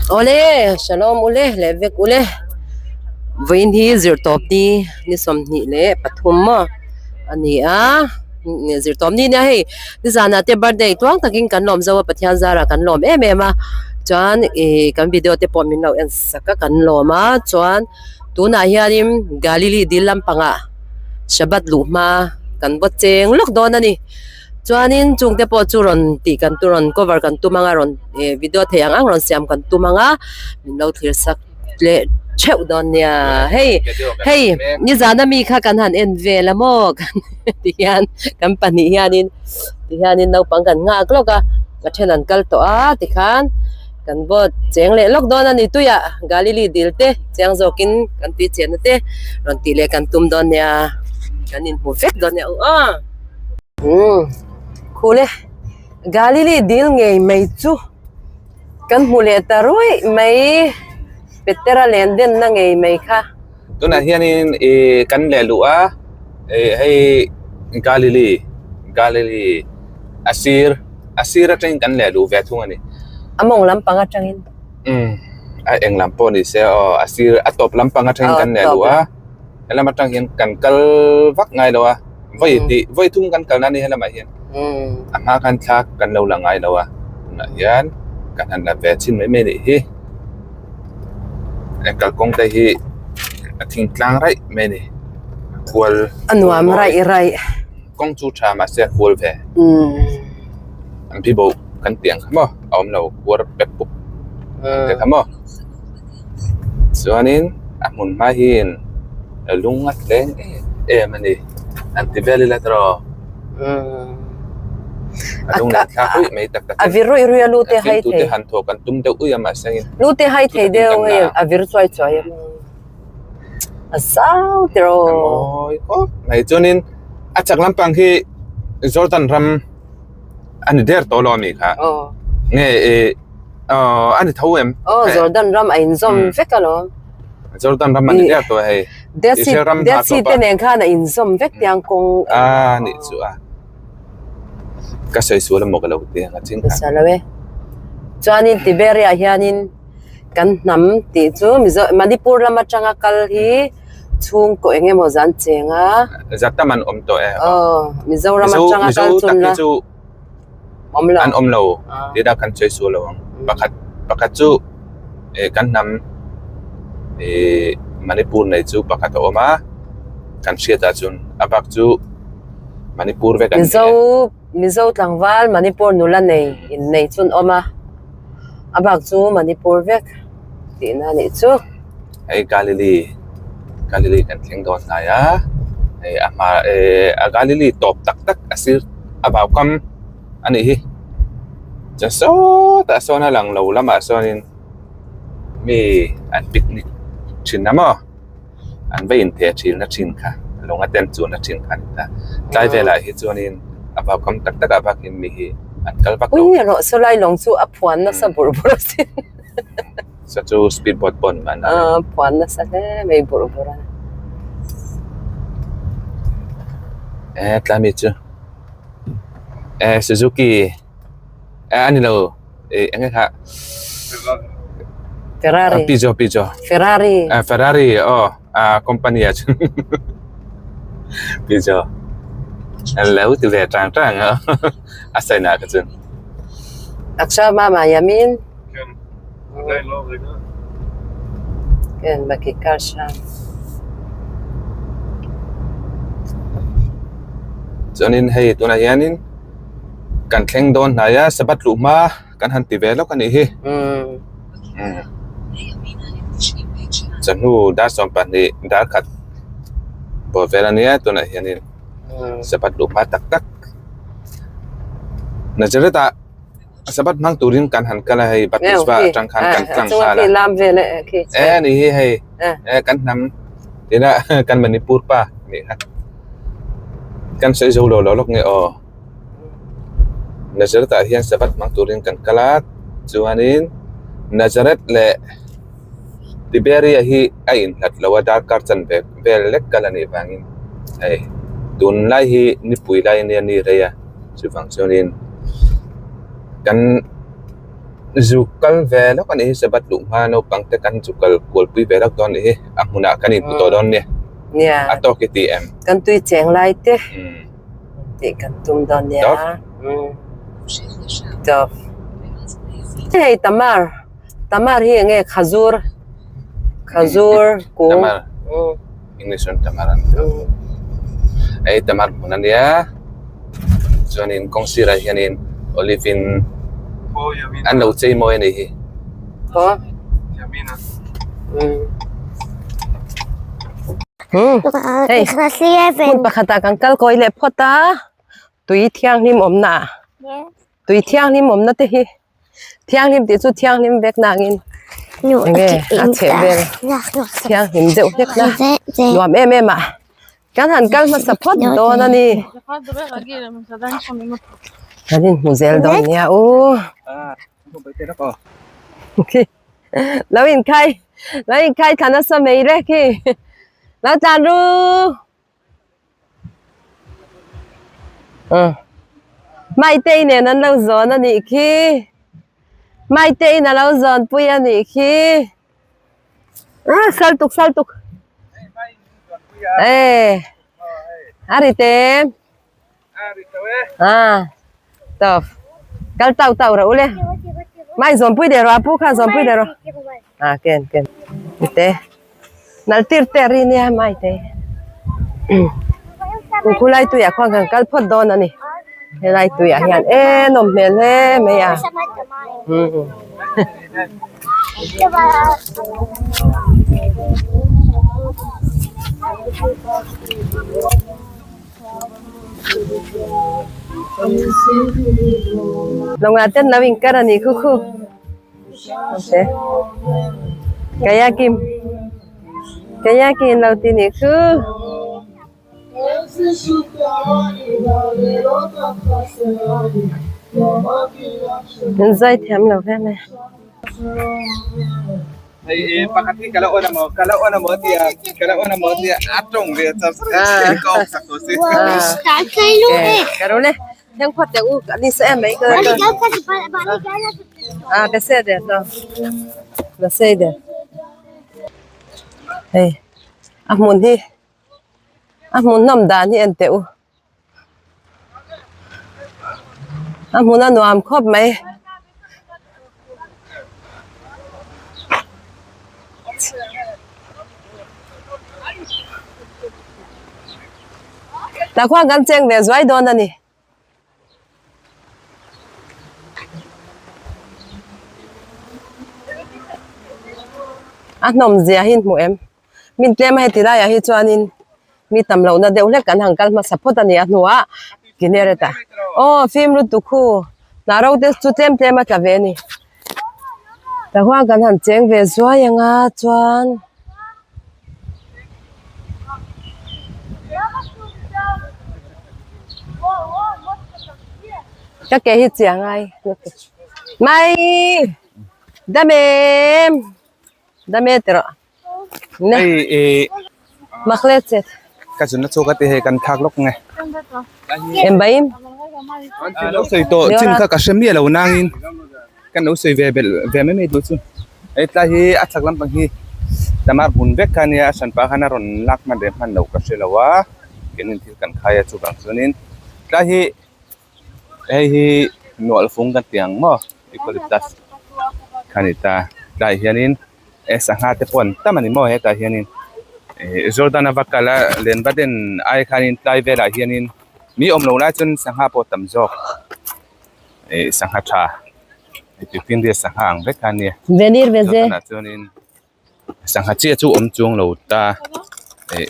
Awle shalom ule leh vek ule vawiin hi zirtawp ni ni 23 maw a ni a zirtawp ni nia hei nizanah te birthday tluang takin kan lawm zo a Pathian zarah kan lawm em em a chuan ih kan video te pawh min lo en sak a kan lawm a chuan tunah hianin Galili dil lampangah Shabbat luh hma kan vaw cheng lawk dawn a ni. Chuanin chungte pawh chu rawn tih kan tu rawn cover kan tum anga rawn eh video thei ang ang rawn siam kan tum anga min lo thlir sak leh theuh dawn nia hei hei nizan ami kha kan han en vel a maw kan ti hian kan pahnih hianin ti hianin naupang kan nghak lawk a a then an kal tawh a tikhan kan boat cheng leh lawk dawn a ni tuiah Galili dil te chiang zawkin kan tui chenna te rawn tih leh kan tum dawn nia kan inhmu vek dawn nia u aw. Umm khul e Galili dil ngei mai chu kan hmu leh ta ruih mai Petera len denna ngei mai kha. Tunah hianin ih kan leh luh a ih hei Galili Galili a sir a sir atangin kan leh luh ve thung a ni. A mawng lampang atangin. Umm a eng lam pawh ni se aw a sir a tawp lampang atangin kan leh luh a helam atang hian kan kal vak ngai lo a. Vawi tih vawi thum kan kalna a ni helamah hian a hma khan thla kan lo la ngai lo a tunah hian kan han la ve chhin mai mai a nih hi kalkawng te hi a thing tlang raih mai a ni kual a nuam raih raih kawng chu tha mahse a kual ve an pi bo kan tih ang kha maw a awm lo kuar pep pup ang te kha maw chuanin a hmun hma hian lung a tleng em em a ni an ti vel ila tawh a lung leh thlak ruih mai tak tak a vir ruih ruih a lu te hai thei han thawh kan tum deuh uih a mahse lu te hai thei deuh hei a vir chuai chuai a a zau tiraw a mawi khawp mai chuanin a chak lampang hi Jordan ram a ni der tawh lo a mi kha nge ih Aw a ni tho em? Aw Jordan ram a inzawm vek alawm. Jordan ram a ni der tawh hei. Dead Sea ram Dead Sea te nen khan a inzawm vek tiang kawng. A nih chu a. Ka sawi sual emaw ka lo ti ang a ching kha. Sa lo e. Chuanin Tiberia hianin kan hnam tih chu Mizo Manipur lam atanga kal hi chhungkaw eng emaw zan cheng a. Zatam an awm tawh e. Aw Mizoram atanga kal chun la. Awm lo. An awm lo. Ti dah kan sawi sual lo ang. Pakhat pakhat chu eh kan hnam eh Manipur nei chu pakhat a awm a kan hriat ah chuan a bak chu Manipur vek an ni e. Mizo Mizo tlangval Manipur nula nei innei chu an awm a a bak chu Manipur vek tihna a nih chu. Hei Galili Galili kan thleng dawn hnai a hei a hma eh a Galili tawp tak tak a sir a vau kam a nih hi chuan sawtah sawn a lang lo lamah sawnin mi an picnic thin a maw an va intheh thin na thin kha lung a ten chuan na thin kha a ni ta tlai velah hi chuanin a vau kam tak takah bakin mi hi an kal vak lo. Ui erawh saw lai lawng chu a phuan nasa bur bur a sin. Sa chu speed boat pawh ni mahna. Aw phuan nasa hle mai bur bur a. Eh tlai mi chu eh Suzuki eh a ni lo eh eng nge kha Ferrari Peugeot Peugeot Ferrari eh Ferrari aw a company ah chuan Peugeot an lo ti ve tang tang a a sawi nah kha chuan. Aksha mama yamin. Ken bakikar sham. Chuanin hei tunah hianin kan thleng dawn hnai a Sabbath luh hma kan han ti ve lawk a nih hi. Chawhnu dar 12 dar khat bawr vel a nia tunah hianin Sabbath luh hma tak tak Nazareth ah. Sabbath hmang turin kan han kal a hei bat mitzvah atang khan kan tlang nghal a e ani hi hei e kan hnam tina kan Manipur pa nih kha kan sawi zo lo lo lawk nge aw Nazareth ah hian Sabbath hmang turin kan kal a chuanin Nazareth leh Tiberia hi a inhlat lo a darkar chanve vel lek kal a nih vangin hei tunlai hi nipui lai ania ni rei a. Chuvang chuanin kan Zu kal ve lawk a nih hi Sabbath luh hma naupang te kan zu kal kual pui ve lawk dawn a nih hi a hmunah kan inhmu tawh dawn nia a tawk i ti em? Kan tui cheng lai te tih kan tum dawn nia tawp hei tamar tamar hi enge khazur khazur kung tamar english chuan tamar an ti hei tamar hmun a nia. Chuanin kawng sirah hianin olive in an lo chei mawi a nih hi. Hei hmun pakhatah kan kal kawi leh phawt a tui thianghlim awmna ah tui thianghlim awmna te hi thianghlim tih chu thianghlim vek nangin enge a chheh vel thianghlim deuh hlek na nuam em em ah. Kan han kal hmasa phawt dawn a ni. Kan inhmu zel dawn nia u. Lo inkhai, lo inkhai thla nasa mai rek hi. Lo tlan ru. Maitei nen an lo zawn a nih khi. Maiteiin a lo zawn pui a nih khi. Ah saltuk saltuk eh a ri te ah tawp kal tau tau rawh u le mai zawmpui der rawh a pu kha zawmpui der rawh ah ken ken te nal tir te a ri nia mai te khulai tuiah khuan kan kal phawt dawn a ni helai tuiah hian e nawm hmel hle mai a. Lawngah ten lo inkar a nih khu khu kayaking kayaking lo ti nih khu. An zai thiam lo hle mai. Hei a hmun hi. A hmuhnawm dan hi en teh u a hmun a nuam khawp mai tah khuan kan cheng ve zuai dawn a ni. A hnawm zia hi hmuh em min tlem a heti laiah hi chuanin mi tam lohna deuh hlek kan han kal hmasa phawt a ni a hnuah Kinneret ah aw fim lutuk hu hnah ro te chu tlem tlem a tla ve a ni tah huan kan han cheng ve zuai ang a chuan. Ka ke hi chiang ai mai dam em dam e tiraw ne makle chet ka chunna chu ka ti hei kan thak lawk nge em baim lo sawi tawh chin kha ka hre miah lo nangin kan lo sawi ve belh ve mai mai duh chu hei tlai hi a chhak lampang hi tamar hmun vek kha ania a hranpa khan a rawn lak hman leh hman loh ka hre lo a kenin thil kan khai a chuvang chuanin tlai hi hei hi nual fung kan ti ang maw eucalyptus kha a ni ta tlaiah hianin eh sangha te pawh an tam a ni maw hetah hianin ih Jordan a va kal a len va den ai khanin tlai velah hianin mi awm lo lai chuan sangha pawh a tam zawk ih sangha tha tuifinriat sangha ang vek kha a nia Jordan ah chuanin sangha chiah chu awm chuang lo ta ih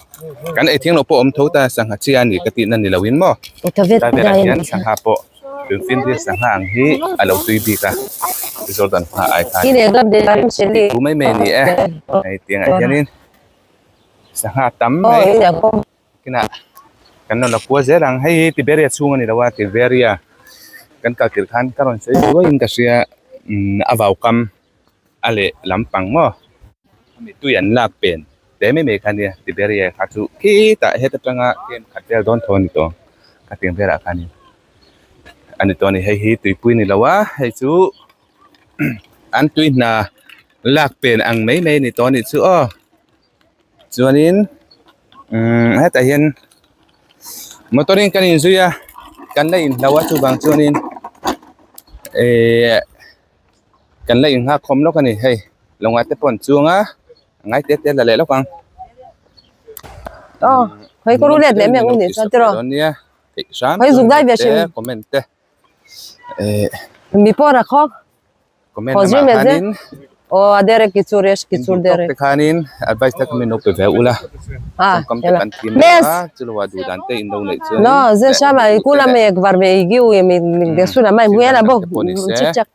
kan ei thiang lo pawh awm tho ta sangha chiah a ni ka tihna ni loin maw tlai velah hian sangha pawh tuifinriat sangha ang hi a lo tui bik a Jordan hma ai khan tih thu mai mai a ni e hei tiangah hianin sangha tam mai kinah kan rawn la kual zel ang hei hi Tiberia chhung a ni lo a Tiberia kan kal tirh khan ka rawn sawi zuaiin ka hria umm a vaukam. A leh lampang maw hemi tui an lak pen te mai mai kha nia Tiberia kha chu khitah heta tanga camp khat vel dawn tho a ni tawh ka tiang velah khanin a ni tawh a ni hei hi tuipui a ni lo a hei chu An tui hna lak pen ang mai mai a ni tawh a nih chu aw. Chuanin umm hetah hian motor in kan inzui a kan la inhlo a chuvang chuanin ehh kan la inghak khawm lawk a ni hei lawngah te pawh an chuang a a ngai te te a la leh lawk ang. Aw khawi ka ru let leh mai ang u nih chuan tiraw khawi zuk dai ve hrim comment te eh mi pawh ra khawk comment lamah khanin aw a derek ki chu resh ki chu derek te khanin advice te kha min lo pe ve ula tawngkam te kan thim lo a chuloa duh dan te in lo neih chuan no ze shama kula me ekvar me igiu mi desuna mai huela bo chik chak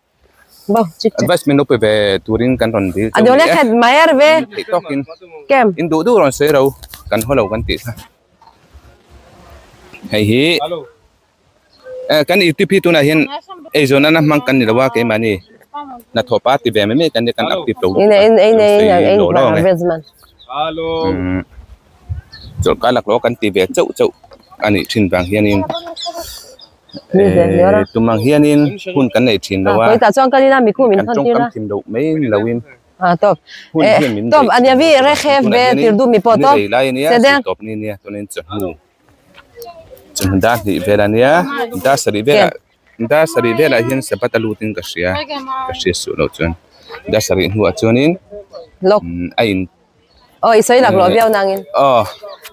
bo chik chak advice min lo pe ve turin kan rawn dil cheu ni e mayer ve theih tawkin kem in duh duh rawn sawi ro kan haw lo kan tih kha hei hi Eh kan youtube hi tunah hian eizawn nana hmang kan ni lo a keimahni hnathawh pa ti ve mai mai kan nia kan active lo lutuk a lo sawi law law ang e umm chawlhkar laklawh kan ti ve chauh chauh a nih thin vang hianin eh tum ang hianin hun kan nei thin lo a kan tawngkam thim loh mai ni loin hun hian min daih thin lo tunah hianin ni rei lai a nia tawp ni nia chuanin chawhnu. Chawhnu dar hnih vel a nia dar sarih velah dar sarih velah hian sabbath a lut in ka hria ka hria suh loh chuan dar sarih hnuah chuanin a in aw i sawi laklawh viau nangin aw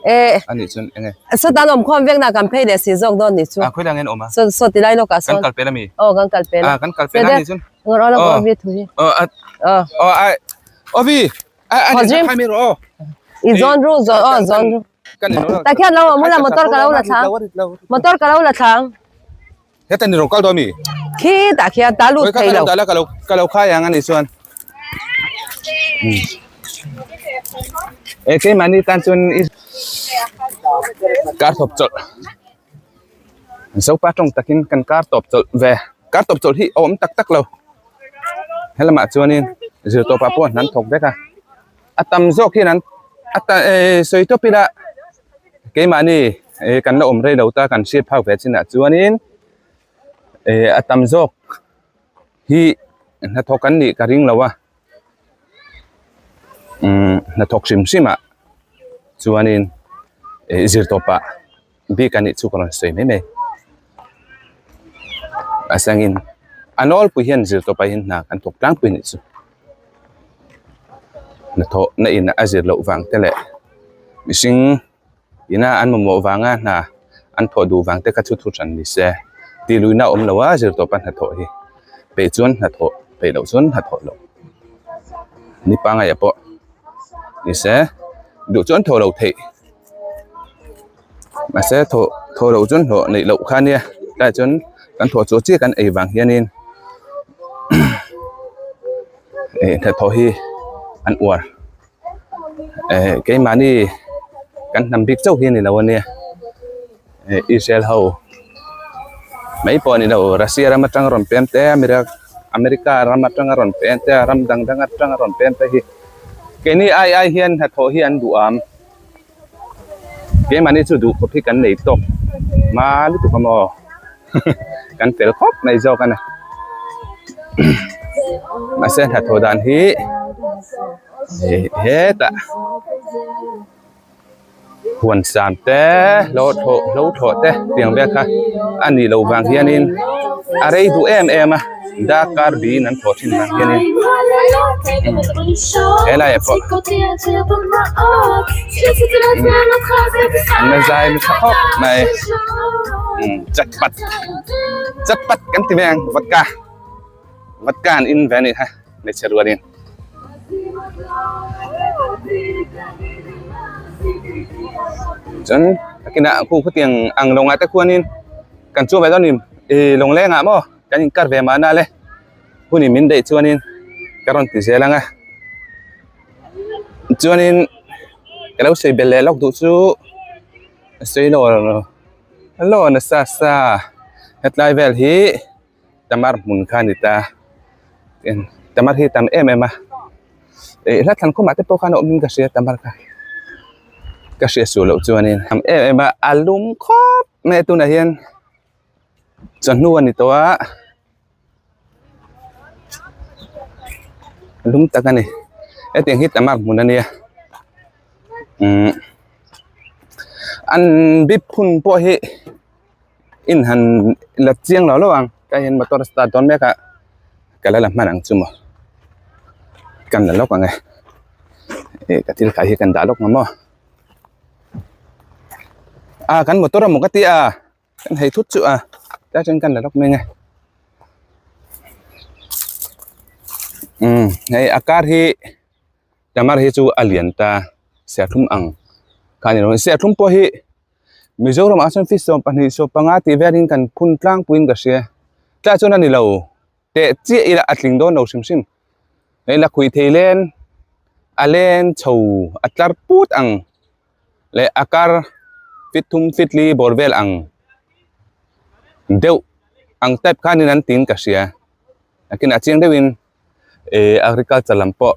eh a nih chuan eng nge sawtan awm khawm vek na kan phei leh si zawk dawn nih chu ah khawi lang hian awm a saw saw ti lai lawk ah sawn kan kal pel ami aw kan kal pel ah kan kal pel a nih chuan ngawr aw aw vi thu hi aw a aw aw a aw vi a a nih khai mai rawh aw i zawn ru zawn aw zawn ru Tak hian lo awm ula motor ka lo la thlang motor ka lo la thlang heta ni ro kal dawn mi khi tah khian ta lut thei lo ka lo ka lo khai ang ani chuan e keimahni tan chuan i kar thawp chawlh Zopa tawng takin kan kar tawp chawlh ve kar tawp chawlh hi a awm tak tak lo helamah chuanin zirtawpah pawh an thawk vek a a tam zawk hian an a ta eh sawi tawp ila keimahni eh kan la awm rei lo ta kan hriat phak ve chinah chuanin eh a tam zawk hi hnathawk an nih ka ring lo a umm hnathawk hrim hrim ah chuanin eh zirtawpah bik a nih chu ka rawn sawi mai mai a sangin a nawlpui hian zirtawpah hian hna kan thawk tlangpui a nih chu hnathawh na in a zir loh vang te leh mihring ina an mamawh vanga hna an thawh duh vang te kha chu thu hran ni se tih luihna a awm lo a zirtawpa hnathawh hi peih chuan hnathawh peih loh chuan hnathawh loh ni pangai ah pawh ni se duh chuan thawh loh theih. Mahse thawh thawh loh chuan hlawh neih loh kha ania tlaiah chuan kan thawh chu chiah kan ei vang hianin eh hnathawh hi an uar eh keimahni kan hnam bik chauh hi a ni lo ania eh Israel ho mai pawh a ni lo Russia ram atanga rawn pem te America ram atanga rawn pem te ram dang dang atanga rawn pem te hi keini ai ai hian hnathawh hi an duh am. Keimahni chu duh khawp hi kan nei tawk hma lutuk a maw kan fel khawp mai zawk a ni mahse hnathawh dan hi hetah huan sam te lo thawh lo thawh te tiang vel kha a nih loh vang hianin a rei duh em em a darkar biin an thawh thin vang hianin helaiah pawh an la zai nasa khawp mai chatpat chatpat kan ti mai ang vodka vodka an in ve a nih kha hmeichhe rualin. Chuan takinah khu khutiang ang lawngah te khuanin kan chuang ve dawn a ni ih lawnglengah maw kan inkar ve mahna le hunin min daih chuanin ka rawn ti zel ang a chuanin ka lo sawi belh leh lawk duh chu sawi lo lo nasa sa hetlai vel hi. Tamar hmun kha a ni ta Tamar hi a tam em em a ih hla thlan khawmah te pawh khan a awm in ka hria Tamar kha ka hriat suh loh chuanin a tam em em a a lum khawp mai a tunah hian chawhnu a ni tawh a. Lum tak a ni hetiang hi tamar hmun a nia umm an bip phun pawh hi in han la chiang lo lo ang tlai hian motor a start dawn mek a ka la la hman ang chu maw kan la lawk ang e ih ka thil khai hi kan dah lawk ang maw a kan motor a maw ka ti a. Kan hei thut chu a tlai chuan kan la lawk mai nge umm hei a kar hi tamar hi chu a lian ta serthlum ang kha a ni lo serthlum pawh hi Mizoram ah chuan feet 12 15 tih velin kan phun tlangpuiin ka hria tlai chuan a ni lo teh chiah ila a tling dawn lo hrim hrim hei la khuih thei len a len chho a tlar put ang. leh a kar fit thum fit li bawr vel ang deuh ang type khanin an tiin ka hria nakin a chiang deuhin eh agriculture lam pawh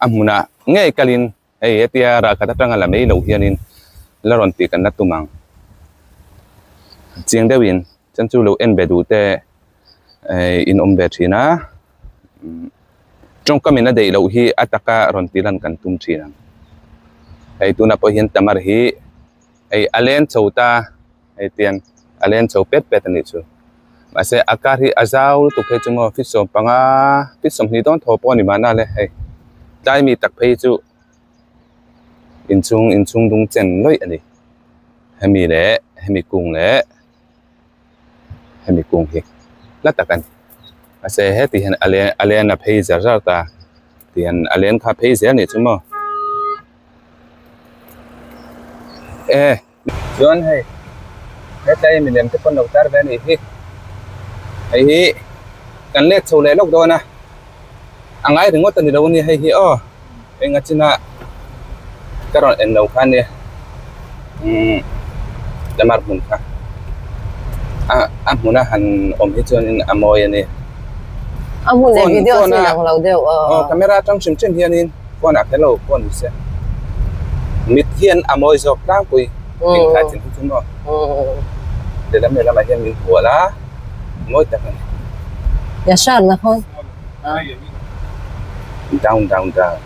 a hmunah ngei kalin hei hetia ralkhat atanga la mai loh hianin la rawn tih kan la tum ang chiang deuhin chuan chu lo en ve duh te eh in awm ve thin a tawngkam in a daih loh hi a taka rawn tih lan kan tum thin ang hei tunah pawh hian tamar hi hei a len chho ta hei tiang a len chho pet pet a nih chu mahse a kar hi a zau lutuk phei chu maw feet 15 feet 20 dawn thaw pawh a ni mahna le hei tlai mi tak phei chu inchhung inchhung dung chen lawih a ni hemi leh hemi kung leh. Hemi kung hi hla tak a ni mahse heti hian a leng a len a phei zar zar ta tihian a len kha phei zel anih chu maw e chuan hei hetlai milem te pawn lo tar ve anih hi hei hi kan let chho leh lawk dawn a a ngai ringawt a ni lo a nia hei hi aw eng a chin a ka rawn en lo kha ania umm lamar hmun kha a a hmun a han awm hi chuanin a mawi a ni a hmun leh video chu inang lo deuh aw camera atang hrim hrim hianin phone ah kher lo pawh ni se mit hian a mawi zawk tlangpui engthlai chin hi chu maw lehlam lehlamah hian min hual a mawi tak a ni. Yashar nakhon. Down down down.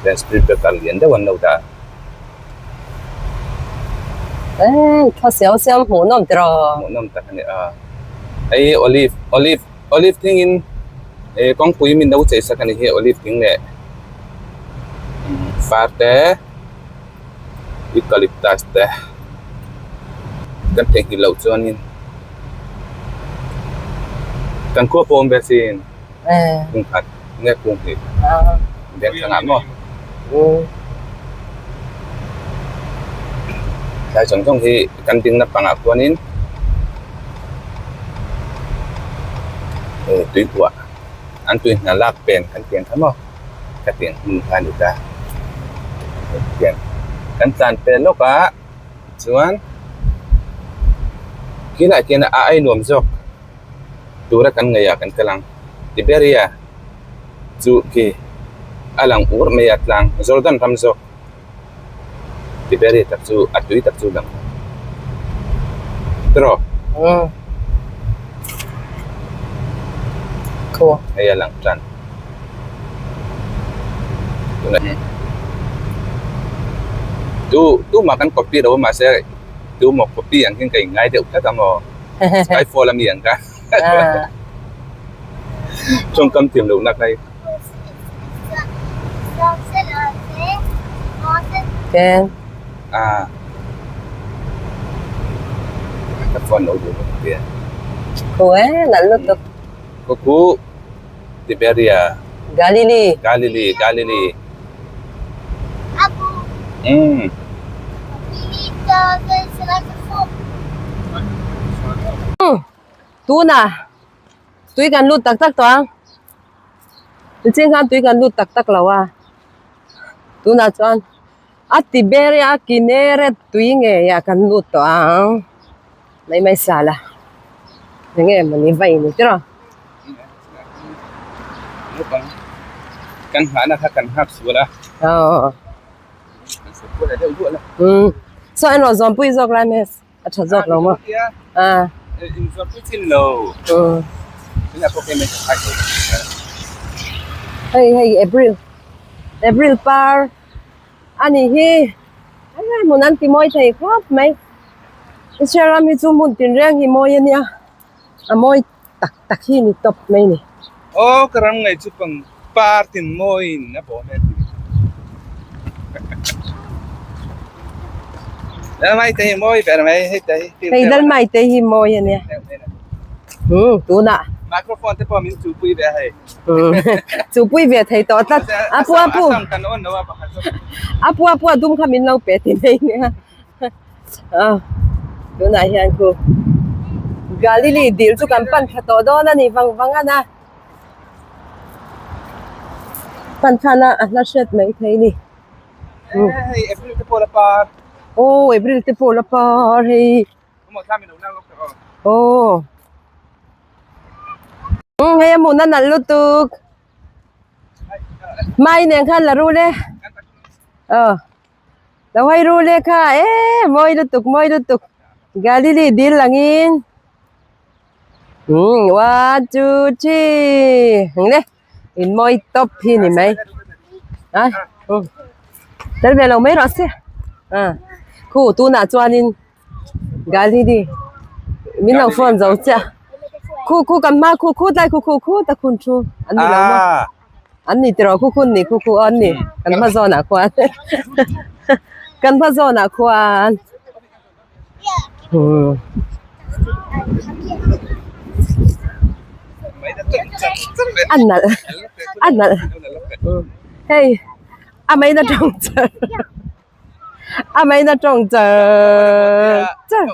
Then speed breaker lian deuh an lo dah a. Eh, thaw siau siam hmuh nawm tiraw? Hmuh nawm tak a ni a. Hei olive olive olive thing in eh kawngpui min lo chei sak a ni hi olive thing leh far te eucalyptus te kan theihnghilh loh chuanin kan khua pawh awm ve sin kung khat nge kung hnih veng thlangah maw tlai zawng zawng hi kan dingna pangah khuanin tuipuah an tui hna lak pen kan tiang kha maw ka tiang hmun kha a ni ta tiang kan tlan pel lawk a chuan khilaiah khian a ai nuam zawk tura kan ngaih ah kan kal ang Tiberia chu khi a lang ur mai a tlang Jordan ram zawk Tiberia tak chu a tui tak chu lang tiraw hei a lang tan tu tu mah kan copy lo a mahse tu maw copy ang hian ka inngai deuh tlat a maw. Skyfall ami ang ka. Tawngkam thiam loh nak lai. Ken. Ah. Ka phone lo duh ka tia. Khu e, nalh lutuk. Khu khu Tiberia. Galilee. Galilee, Galilee. Mm. Tuna tui kan lut tak tak tawh ang tichhin khan tui kan lut tak tak lo a tunah chuan a Tiberia Kineret tui ngei ah kan lut tawh ang. Mai mai sal a eng nge mawni vai ni tiraw. Naupang kan nghahna kha kan nghak sual a. Aw. Kan sawi kual leh deuh duah la. Umm saw erawh zawmpui zawk lai mai a tha zawk lo maw. Ah. In zawmpui chin lo. Umm. Tunah pawh kei mai ka khai tawh. Hei hei April April par a nih hi a hmun an ti mawi thei khawp mai Israel ram hi chu hmun tinreng hi mawi a nia a mawi tak tak hi ni tawp mai a ni. Aw ka ram ngaih chu pang par tin mawiin a bawm e tih. Lalmai te hi mawi ber mai hei te hi. Hei Lalmai te hi mawi a nia. Hmm tunah. Microphone te pawh min chupui ve hei. Chupui ve thei tawh tlat. Apu apu. Apu apu a dum kha min lo pe ti mai nia. A tunah hian khu Galili dil chu kan pan thla tawh dawn a ni vang vang a na. Pan thlan a a hla hriat mai thei a ni. Hei April te pawh la par. Aw April te pawh la par hei. Aw. Umm hei a hmun a nalh lutuk. Mai nen khan la rul e. Aw. Lo hai rul e kha e mawi lutuk mawi lutuk Galili dil langin. Umm one two three ang le in mawi tawp hi ni mai a umm tel ve lo mai rawh se a khu tunah chuanin Galili min lo phone zo chiah khu khu kan hma khu khu tlai khu khu khu ta khun thu an ni lo maw. An ni tiraw khu khun ni khu khu an ni kan hma zawnah khuan kan hma zawnah khuan a nalh a nalh hei a main atang char a main atang char char.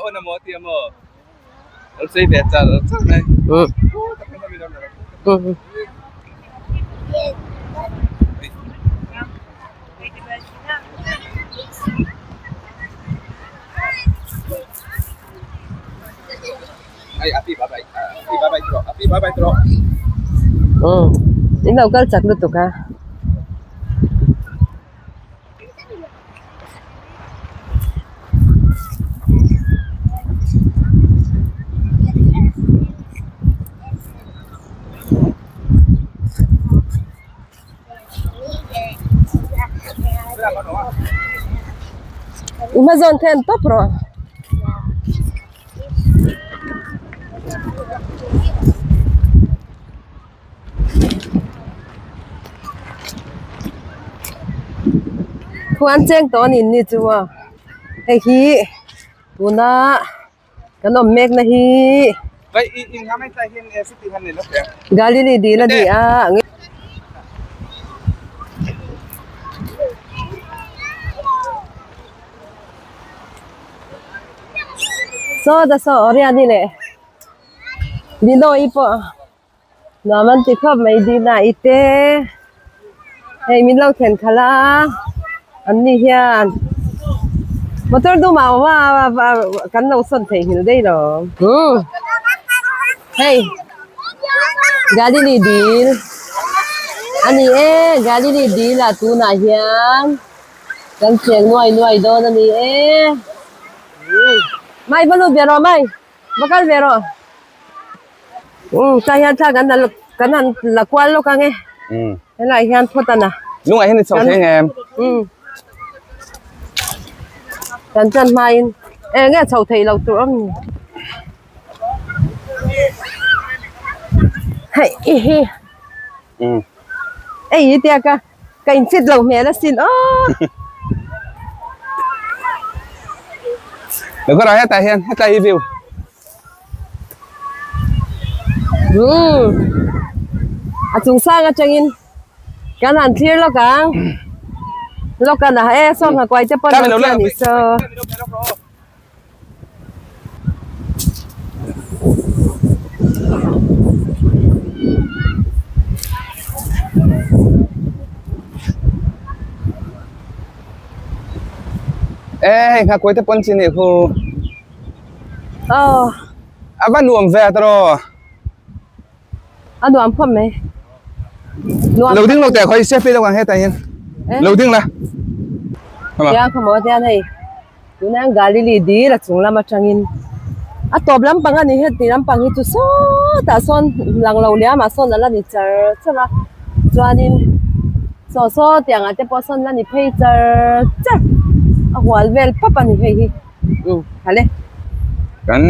In lo kal chak lutuk a. I hma zawn kha en tawp rawh. Khuan cheng tawh a ni ni chu a hei hi tuna kan awm mek na hi Galili dil a ni a. Saw ta saw Oriani leh Dino-i pawh. Nuam an ti khawp mai dina i te hei min lo thlen khalh a an ni hian motor dum ah awm a kan lo sawn theih nghilh daih lo umm hei Galili dil a ni e Galili dil ah tunah hian kan cheng nuai nuai dawn a ni e mai va lut ve rawh mai va kal ve rawh. Umm tah hian thla kan han kan han la kual lawk ang e helaiah hian phawt a na Lungah hian i chho thei ngem umm kan chan hmain eng nge chho theih loh tur awm ni hei i hi umm ei i tia ka ka in fit lo hmel asin aw Được rồi, hetah hian hetlai hi view. A chung sang atangin kan han thlir lawk ang lawk a na e saw nghakuai te pawn an thlir a nih saw. E hei nghakuai te pawn chi nih khu. Aw. A va nuam ve tawh. A nuam khawp mai. Nuam. Lo ding lo teh khawi selfie deuh ang hetah hian. Lo ding la. Tiang kha maw tiang hei. Tunah hian Galili dil a chung lam atangin a tawp lampang a ni heti lampang hi chu sawtah sawn lang lo liamah sawn a la ni char char a. Chuanin saw saw tiang ah te pawh sawn la ni phei char char a hual vel pap a ni hei hi umm hale. Kan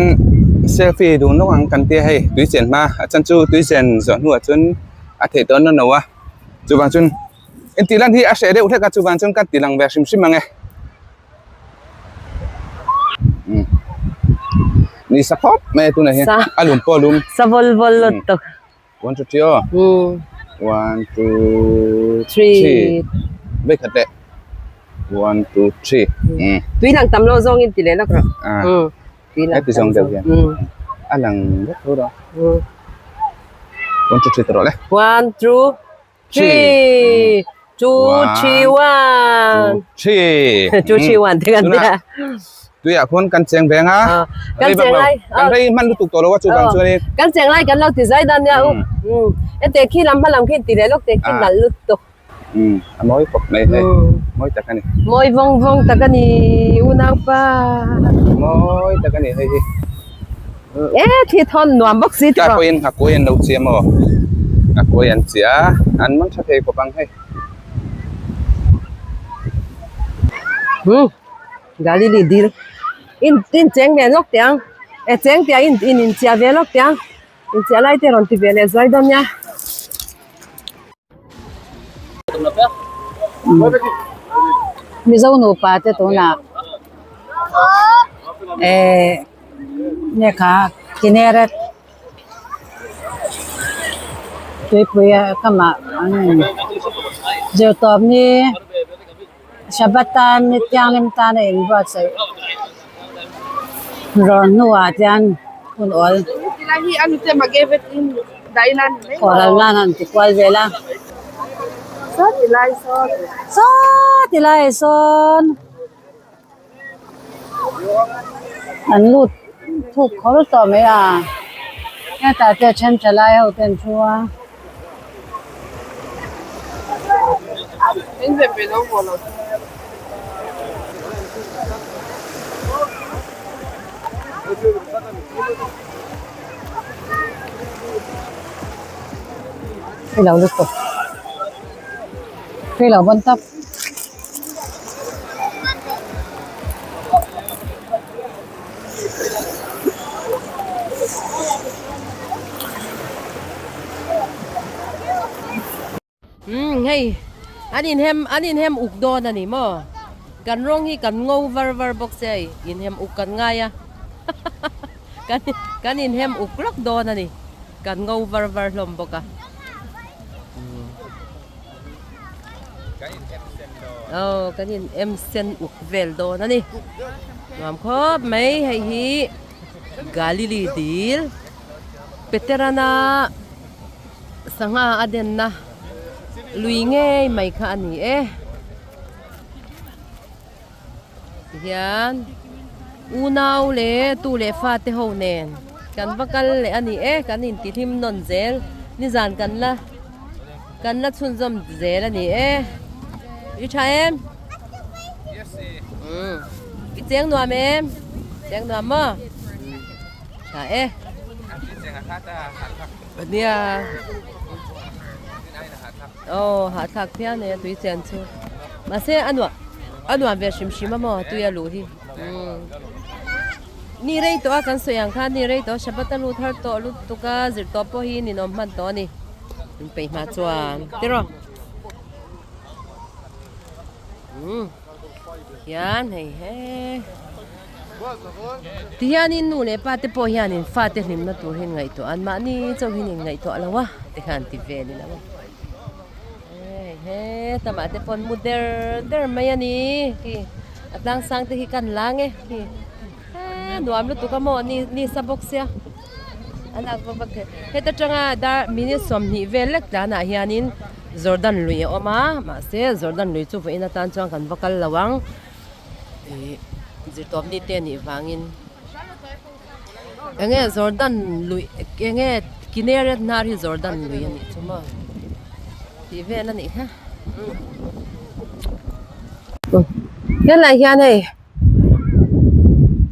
selfie dun lawk ang kan tia hei tui chen hma a chan chu tui chen zawh hnuah chuan a theih tawn nawn lo a chuvang chuan intih lan hi a hreh deuh hlek a chuvang chuan ka ti lang ve hrim hrim ang e. Ni sa khawp mai a tunah hian a lum pawh a lum. Sa vawl vawl lut tuk. 1 2 3 aw. 1 2 3. Vei khat leh. 1 2 3. Tui lang tam lo zawng in ti leh lawk rawh. Tui lang tam zawng deuh hian. A lang vek tho rawh. 1 2 3 ta rawh le. 1 2 3 2 3 1 3 2 3 1 te kan tia. Tuiah khuan kan cheng veng a. Kan cheng lai. Kan rei hman lutuk tawh lo a chuvang chuan in. Kan cheng lai kan lo ti zai dan nia u. Hete khi lam hma lam khi ti leh lawk te khi nalh lutuk. A mawi khawp mai hei. Mawi tak a ni. Mawi vawng vawng tak a ni unaupa. Mawi tak a ni hei hi. E thi thawn nuam bawk si tiraw. Tlai pawhin nghakuai an lo chiah maw? Nghakuai an chiah a, an man tha thei khawp ang hei. Umm Galili dil in in cheng ve lawk teh ang e cheng teh in in inchiah ve lawk teh ang inchiah lai te rawn ti ve leh zuai dawn nia. Mizo nupa te tunah eh lehkha Kineret tuipui a kamah an in zirtawp ni Shabbat tan ni thianghlim tan a inbuatsaih rawn hnuah chuan hun awl kawh nan an ti kual vel a saw ti lai sawn an lut thuk kawr tawh mai a hetah te then tha lai ho te an thu a. Hei lo lutuk hei lo bawn tawp. Umm hei an inhem an inhem uk dawn a ni maw kan rawng hi kan ngo var var bawk se hei inhem uk kan ngai a kan kan inhem uk lawk dawn a ni kan ngo var var hlawm bawk a aw kan in em sen uk vel dawn a ni nuam khawp mai hei hi Galili dil Peterana sangha a denna lui ngei mai kha a ni e tihian unau leh tu leh fate ho nen kan va kal leh a ni e kan intihlim nawn zel nizan kan la kan la chhunzawm zel a ni e i tha em umm i cheng nuam em cheng nuam maw tha e nia aw hahthlak phian e tui chen chu mahse a nuam a nuam ve hrim hrim a maw tui a luh hi umm ni rei tawh a kan sawi ang khan ni rei tawh Shabbat a lut har tawh lutuk a zirtawp pawh hi ninawm hman tawh a ni. In peih hma chuan tiraw umm hian hei he ti hianin nu leh pa te pawh hianin fate hlimna tur hi an ngaihtuah an mahni chauh hian in ngaihtuah lo a tikhan ti vel ila maw hei he tamah te pawh an mu der der mai a ni khi a tlang sang te hi kan lang e khi he nuam lutuk a maw ni ni sa bawk sia. A lak vak vak theih. Heta tanga dar minute 20 vel lek tlanah hianin Jordan lui a awm a, mahse Jordan lui chu vawiin atan chuan kan va kal lo ang. Ih zirtawp ni te anih vangin eng nge Jordan lui eng nge Kineret hnar hi Jordan lui a nih chu maw tih vel a nih kha. Helai hian hei.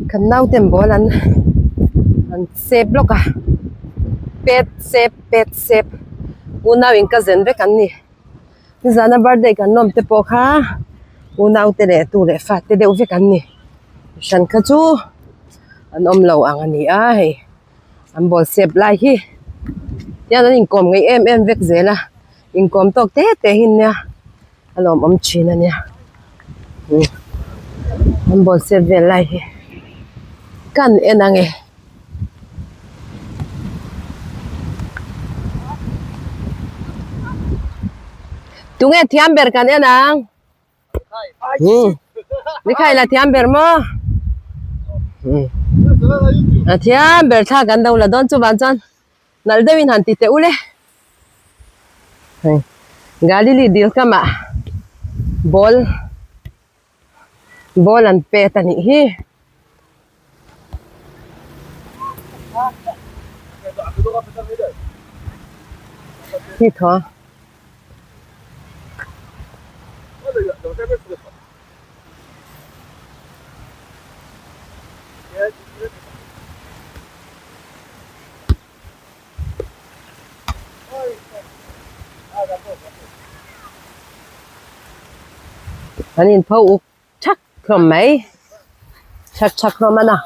Kan nauten ball an an sep lawk a pet sep pet sep unau in ka zen vek an ni. Nizana birthday kan lawm te pawh kha unau te leh tu leh fa te deuh vek an ni. Hran kha chu an awm lo ang a ni a hei an ball sep lai hi tihian an inkawm ngeih em em vek zel a inkawm tawk te te hi nia a lawmawm thin a nia an ball sep vel lai hi kan en ang e. Tunge thiam ber kan en ang. Ni khai la thiam ber maw? A thiam ber thla kan do la dawn chuvang chuan nalh deuhin han ti teh u le. Hei Galili dil kamah ball ball an pet a nih hi. Hi thaw. An inpho uk thak hlawm mai thak thak hlawm a na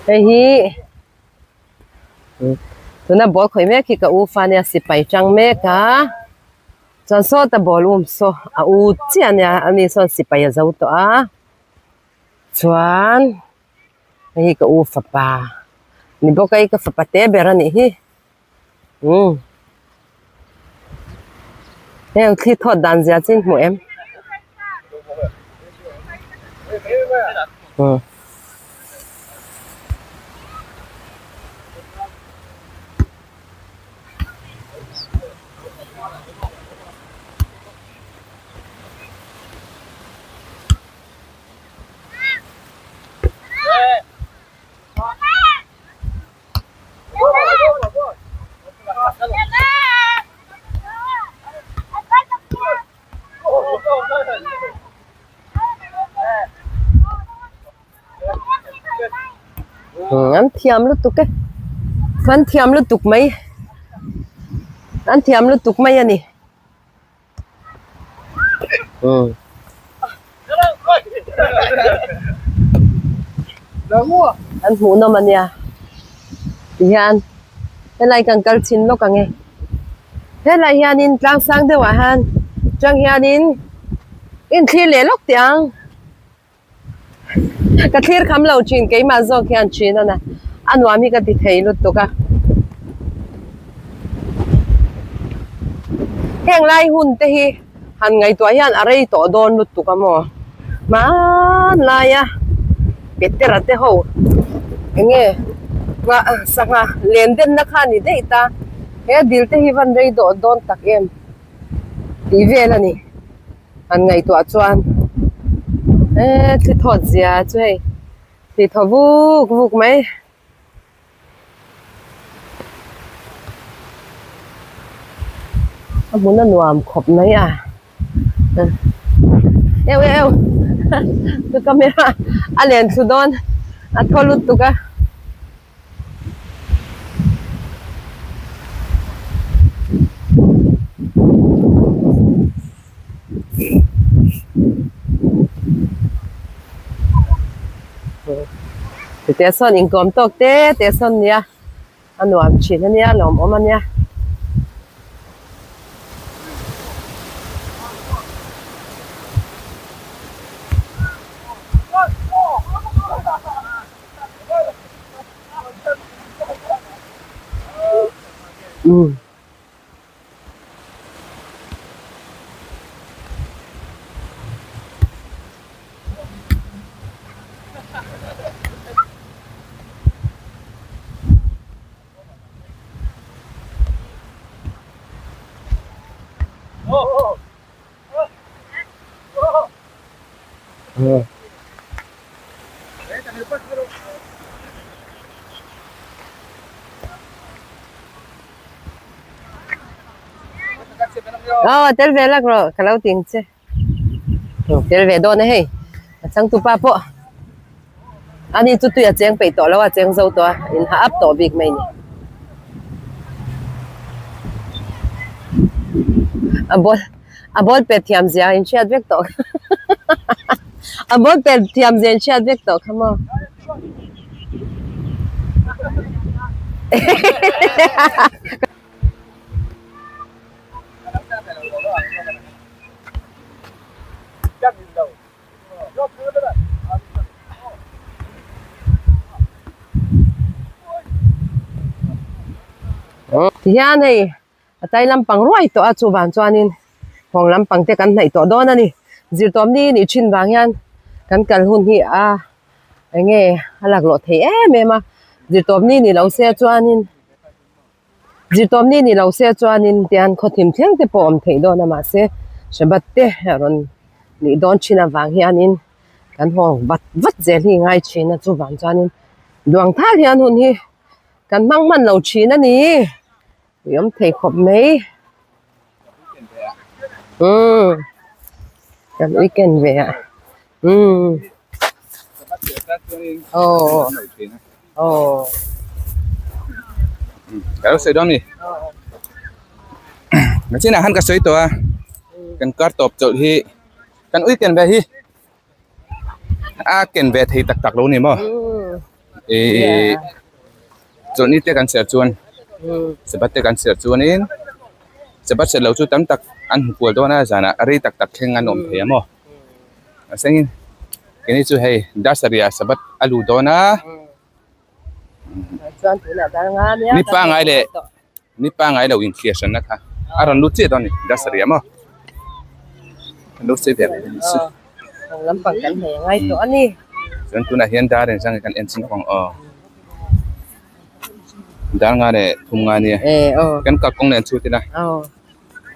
hei hi tuna ball khawih mek hi ka u fa nia sipai tang mek a chuan sawta ball um saw a u chiah ania ani sawn sipai a zo tawh a chuan hei hi ka u fapa ni bawk a ka fapa te ber a nih hi. Umm heng thli thawt dan zia chu in hmu em umm An thiam lutuk e an thiam lutuk mai an thiam lutuk mai a ni. An hmuh nawm a nia tihian helai kan kal chhin lawk ang e helai hianin tlang sang deuhah hian tang hianin inthlir leh lawk teh ang ka thlir kham lo thin keimah zawk hian thin a na a nuam hi ka ti thei lutuk a heng lai hun te hi han ngaihtuah hian a rei tawh dawn lutuk a maw hmanlai a petera te ho eng nge sangha len denna kha a ni daih ta he dil te hi van rei dawh dawn tak em tih vel a ni. Han ngaihtuah chuan eee thli thawt zia chu hei thli thaw vuk vuk mai. A hmun a nuam khawp mai a eu eu ka camera a len thlu dawn a thaw lutuk a. Tete sawn inkawm tawk te te sawn nia a nuam thin ania lawmawm ania. Umm. Aw tel ve lak rawh ka lo ting che tel ve dawn a hei a changtupa pawh ani chu tui a cheng peih tawh lo a cheng zo tawh a in ha up tawh bik mai ni. A ball a ball pet thiam zia in hriat vek tawh a ball pet thiam zia in hriat vek tawh kha maw. Tihian hei a tai lampang ruai tawh a chuvang chuanin hawng lampang te kan hnaih tawh dawn a ni zirtawm ni nih thin vang hian kan kal hun hi a eng nge a laklawh thei em em a zirtawm ni ni lo se chuanin. Zirtawmni ni lo se chuanin tian khawthim thleng te pawh a awm theih dawn a mahse Shabbat te a rawn nih dawn thin avang hianin kan haw vat vat zel hi ngai thin a chuvang chuanin duang thal hian hun hi kan hmang hman lo thin a ni tih awm thei khawp mai umm kan weekend ve ah umm aw. Aw. Ka lo sawi dawn ni. Machinah khan ka sawi tawh a. Kan kar tawp chawlh hi kan ui ken ve hi a ken ve thei tak tak lo ni maw. Ih chawlhni te kan ser chuan sabat te kan ser chuanin sabat ser lo chu tam tak an hmu kual dawn a zanah a rei tak tak thleng an awm thei a maw. A sengin keini chu hei dar sarih ah sabat a luh dawn a ni pangai leh ni pangai lo inthliar hranna kha a rawn lut chiah dawn a ni dar sarih ah maw an lo sawi ve mai a ni chuan tunah hian dar engzah nge kan en chin bawk ang aw dar nga leh thum nga nia kan kalkawng nen chhut ila.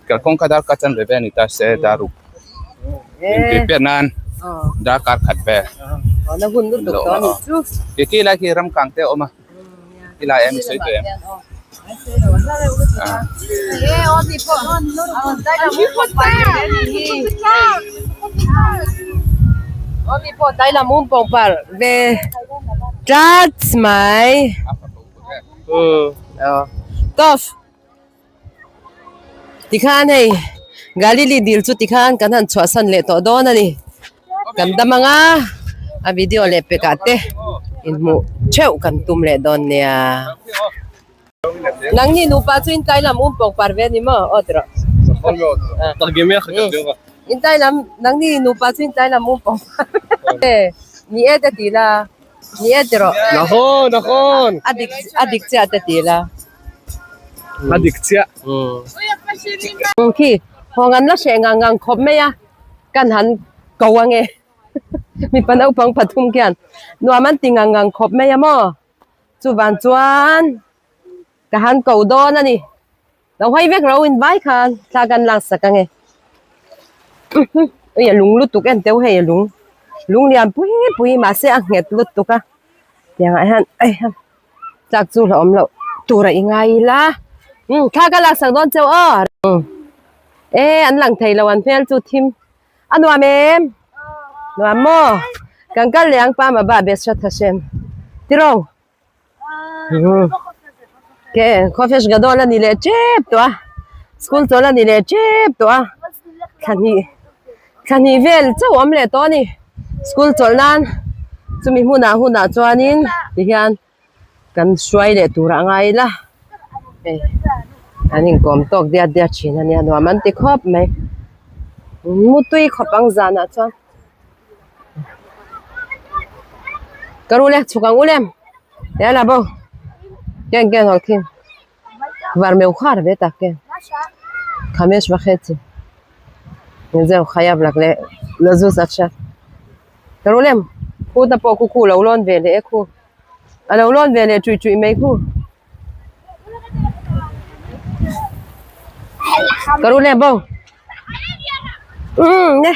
Kalkawng kha darkar chanve vel a ni ta se daruk inpih piah nan darkar khat vel ke khi lai khi ram kang te a awm a khi lai em sawi tawh em Tikhan hei Galili dil chu tikhan kan han chhuahsan leh tawh dawn a ni. Kan dam ang a, a video leh pekah te inhmuh theuh kan tum leh dawn nia. Nangni nupa chu in tlai lam um pawk par ve a ni maw? Aw tiraw. In tlai lam nangni nupa chu in tlai lam um pawk par ve ni e te ti la ni e tiraw. A dik a dik chiah te ti la. A dik chiah. Khi hawng an la hreh ngang ngang khawp mai a, kan han ko ange mipa naupang pathum khian nuam an ti ngang ngang khawp mai a maw chuvang chuan ka han ko dawn a ni lo hawi vek ro in vai khan thla kan lak sak ange ui a lung lutuk en teuh hei a lung lung lian pui pui mahse a nghet lutuk a tiang ah hian ei Tlak chu hlauhawm loh tur a i ngai ila umm thla ka laksak dawn cheu aw umm e an lang thei lo an hmel chu thim a nuam em nuam maw kan kal leh ang pa ma ba bes hrat hashem tiro umm ke khawfesh gadol a ni leh tep tawh a school chawl a ni leh tep tawh a thla hnih thla hnih vel chauh a awm leh tawh a ni school chawlh nan chumi hmunah hunah chuanin tihian kan hruai leh tur a ngai ila hei an inkawm tawk diat diat thin a nia nuam an ti khawp mai mutui khawp ang zanah chuan ka ru le chhuk ang u lem yala bo ken ken hawk thin var meu khar ve tak ken khamesh vakhetsi zeu khayab lak le lazuz acha ka ru lem khu ta pawh khu khu lo lawn ve leh e khu a lo lawn ve leh chuih chuih mai khu ka ru lem bo umm ne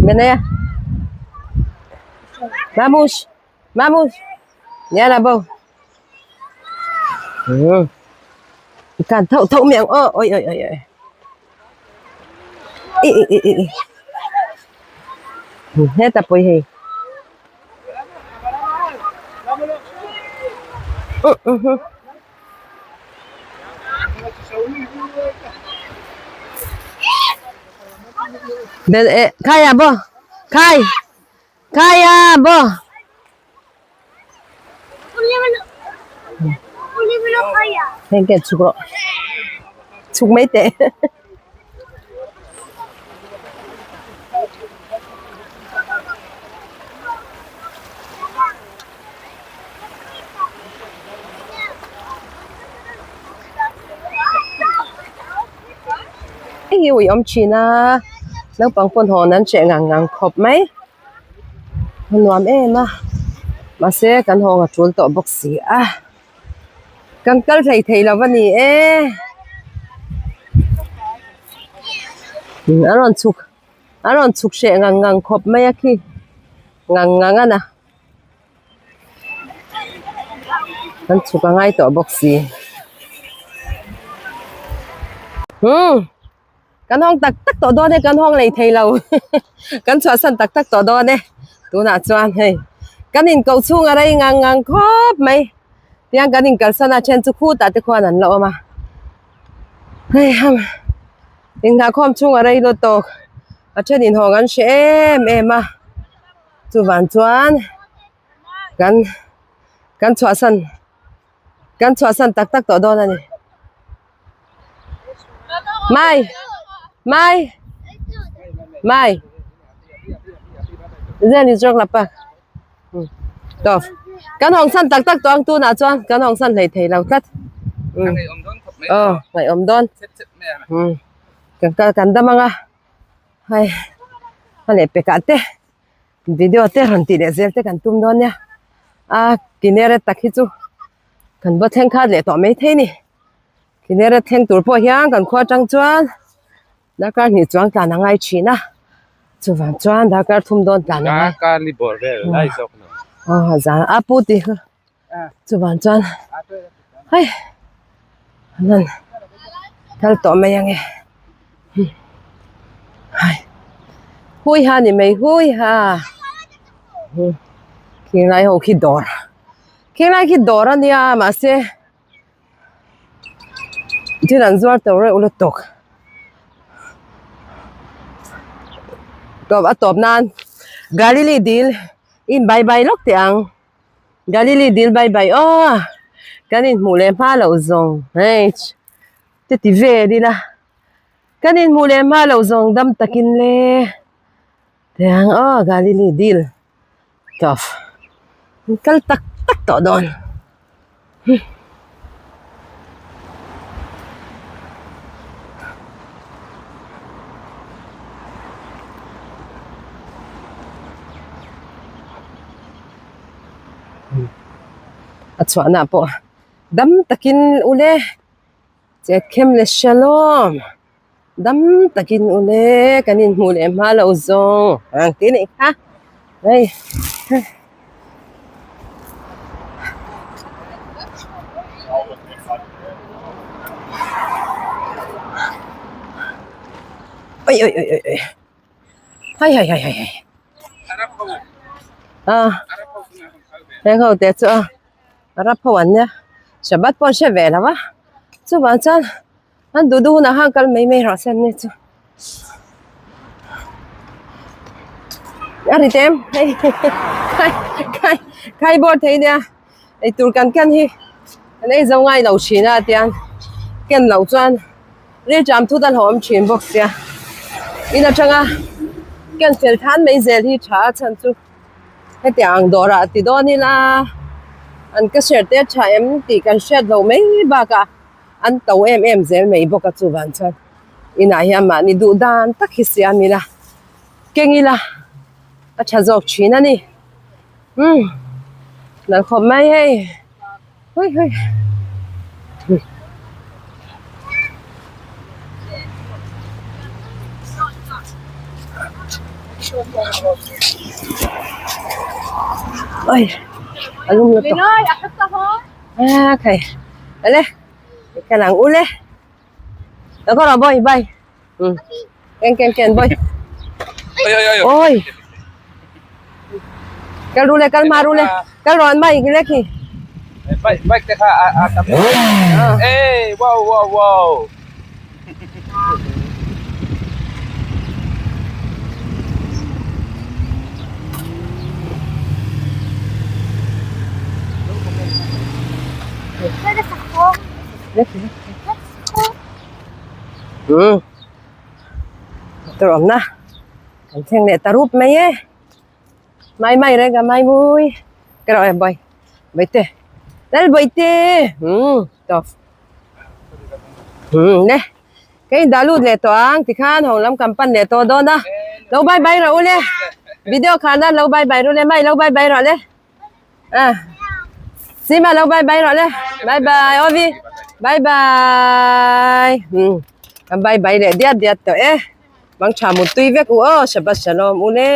benaya mamush mamush yala bo kan thau thau miang aw oi oi oi oi i i i i heta pawh hei Bel e khai à bo khai khai à bo heng ken chhuk rawh chhuk mai teh. Hei hi ui awm thin a naupang pawn hawn an hreh ngang ngang khawp mai a nuam em a mahse kan hawng a tul tawh bawk si a kan kal hlei thei lo a ni e a rawn chhuk a rawn chhuk hreh ngang ngang khawp mai a khi ngang ngang a na. Kan chhuk a ngai tawh bawk si. Umm kan hawng tak tak tawh dawn e kan hawng lei thei lo kan chhuahsan tak tak tawh dawn e tunah chuan hei kan inkoh chhung a rei ngang ngang khawp mai tiang kan inkalsan a then chu khutah te khuan an la awm a hei ham inngahkhawm chhung a rei lutuk tawk a then inhawng an hre em em a. Chuvang chuan kan kan chhuahsan kan chhuahsan tak tak tawh dawn a ni. Mai mai mai zen in zawk lapa tawp kan hawng san tak tak tawh ang tunah chuan kan hawng san hlei thei lo tlat aw ngaihawm dawn kan kal kan dam ang a. Hei a leh pekah te video te rawn tih leh zel te kan tum dawn nia a kineret tak hi chu kan va thleng khat leh tawh mai thei a ni kineret thleng tur pawh hian kan khua atang chuan darkar hnih chuang tlan a ngai thin a chuvang chuan darkar thum dawn tlan a ngai aw zan a pu tih kha chuvang chuan hei an han kal tawh mai ange hai hui ha ni mai hui ha khinglai ho khi dawr khinglai khi dawr ania mahse thil an zuar tawh reuh lutuk tawp a tawp nan Galilee dil in bai bai lawk teh ang. Galili dil bai bai aw kan inhmuh leh hma loh zawng hei te ti vel ila kan inhmuh leh hma loh zawng dam takin le tiang aw Galili dil tawp an kal tak tak tawh dawn. A chhuahna pawh dam takin ule chet khem le shalom dam takin ule kan inhmuh leh hma loh zawng ang tih a nih kha hei. Oi oi oi oi oi hai hai hai hai hai a heng ho te chu a arab ho an nia shabbat pawh an hre ve lo a chuvang chuan an duh duh hunah khan kal mai mai rawh se an ni chu a ri tem hei khai khai khai bawr thei nia eitur kan ken hi kan ei zo ngai lo thin a tiang ken loh chuan. Rilṭam thut a hlawm ṭhin bawk sia in aṭanga ken fel than mai zel hi ṭha a chhan chu hetiang ang dawrah ti dawn ila an ka share te a ṭha em tih kan hriat loh mai bakah an to em em zel mai bawk a chuvang chuan inah hian mahni duh dan tak hi siam ila keng ila a ṭha zawk ṭhin a ni umm nalh khawp mai hei. Hui hui. Oi, a lum lutuk. A khai. Ale. Ka lang ule. Đó có rồi boy, bay. Ừ. Ken ken ken boy. Oi oi oi. Oi. Kal rule kal ma rule. Kal ron mai ki le khi. Bike bike te kha a a tam Ey wow wow wow. Um motor awmna kan thleng leh ta rup mai e mai mai reng a mai mawi ka rawh e boy bawihte lal bawihte umm tawp umm le ka indah lut leh tawh ang tikhan ho lam kan pan leh tawh dawn a lo bye bye rawh u le video khana lo bye bye rawh le mai lo bye bye rawh le. À. Sima lo bye bye rawh le. Bye bye Ovi. Bye bye. Hmm. Kan bye bye leh diat diat tawh e. Mang tha mut tui vek u aw. Shabbat shalom u le.